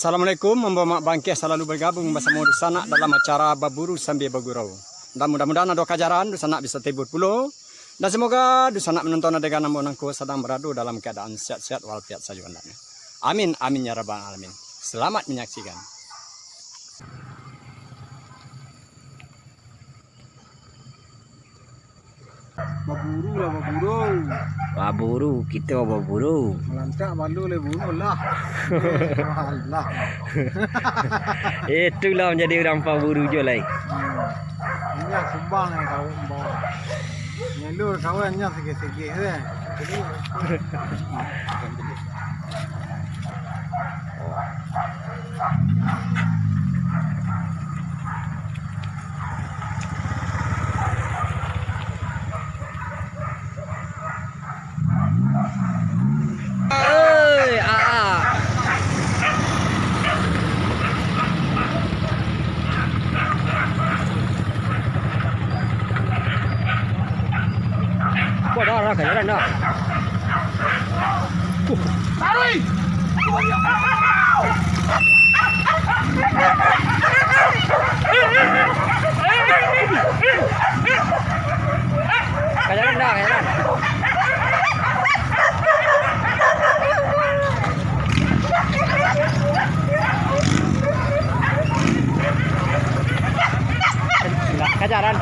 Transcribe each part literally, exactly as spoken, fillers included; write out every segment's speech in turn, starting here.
Assalamualaikum, ambo Mak Bangkeh salalu bagabuang basamo dunsanak dalam acara Baburu Sambia Bagurau. Dan mudah-mudahan ado kajaran, dunsanak bisa tahibur pulo. Dan semoga dunsanak manonton adegan ambo nangko sadang barado dalam kaadaan sehat-sehat walafiat sajo andaknyo. Amin, amin ya rabbal alamin. Selamat menyaksikan. Baburu lah, baburu. Baburu, kito baburu. Malantak balu lai buru lah. Alah. Itulah manjadi urang paburu jo lai. Hmm. Inyo sumbang nan kawan bawa. Nyelu kawan nyo segeh-segeh tu. Oi, aa. Wah, dah, dah, kajaran dah. Uh. Tarik! Kajaran dah, kajaran. Kajaran.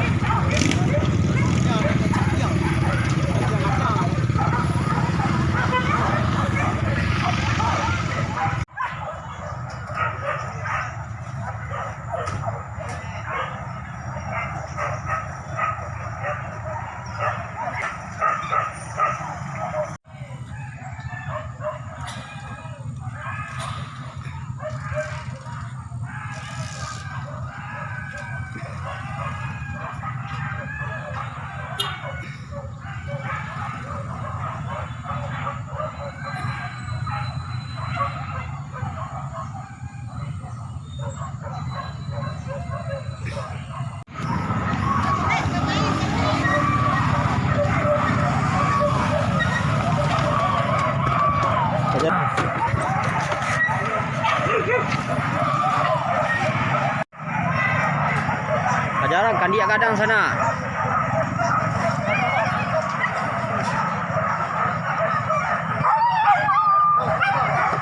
Kajaran, kandiak gadang sana.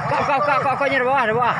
Kau, kau, kau, kau, kau, nyo di bawah, di bawah.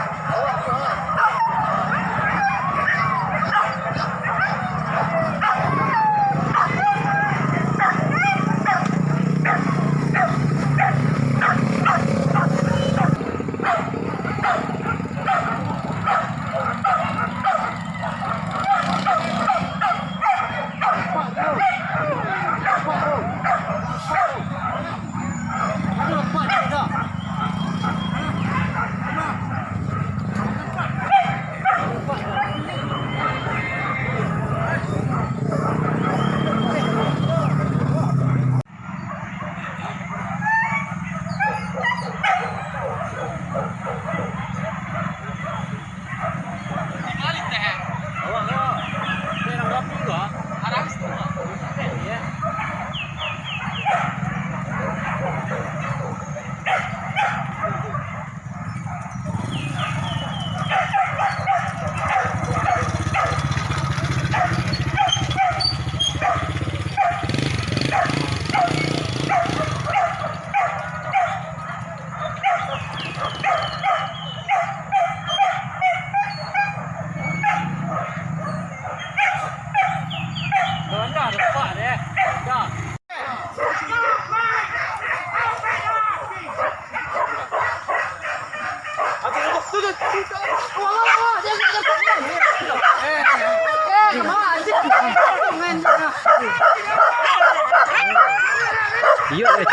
Iyo, eh.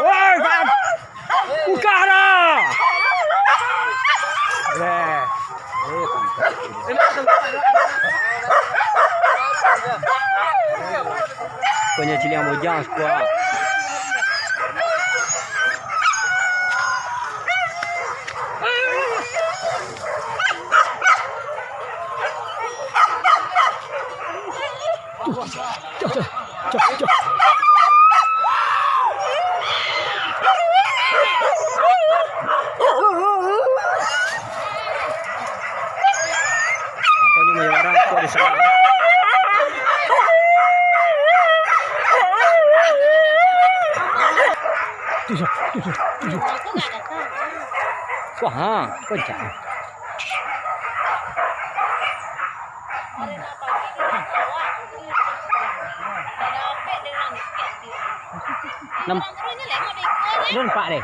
Woi, Bang. Buka dah. Leh. Punyo ciliang bujang sekuat. Cok, cok, cok, cok, cok. Orang kok di sana. Tuh, tuh, tuh. Wah, ha, kencang. Nam-, nampak deh.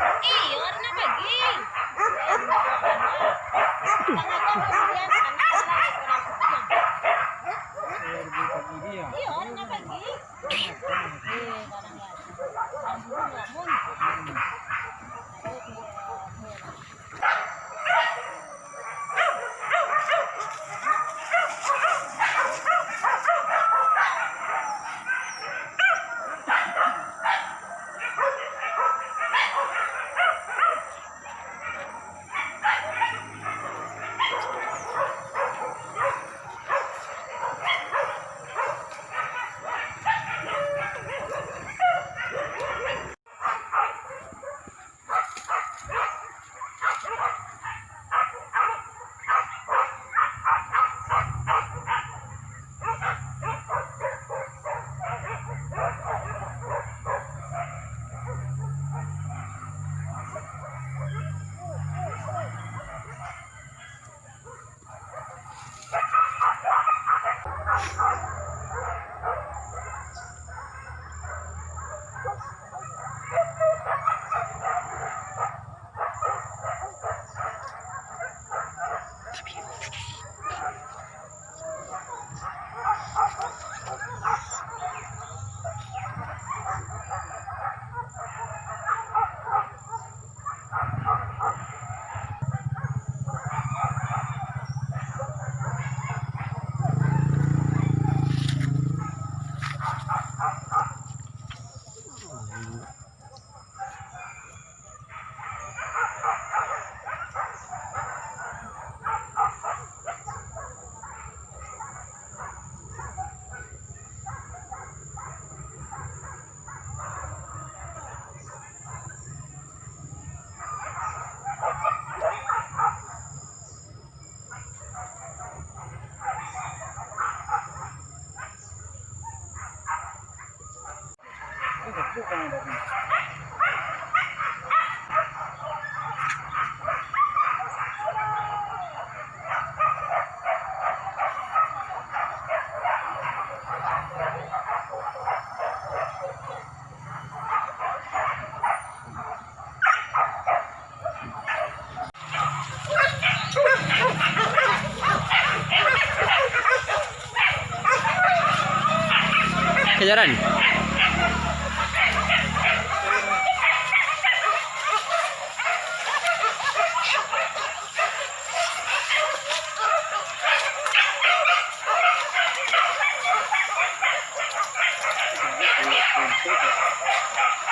Kejaran.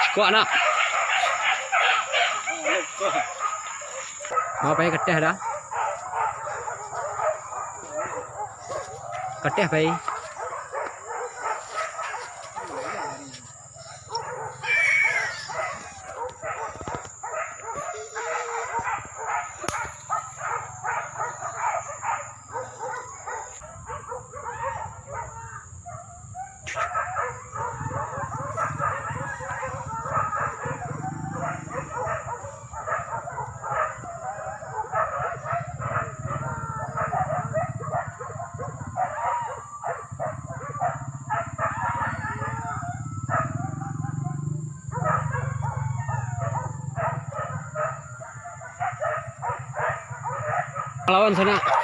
Sikuak nak. Mau pai kateh dah. Kateh pai. Lawan sanak.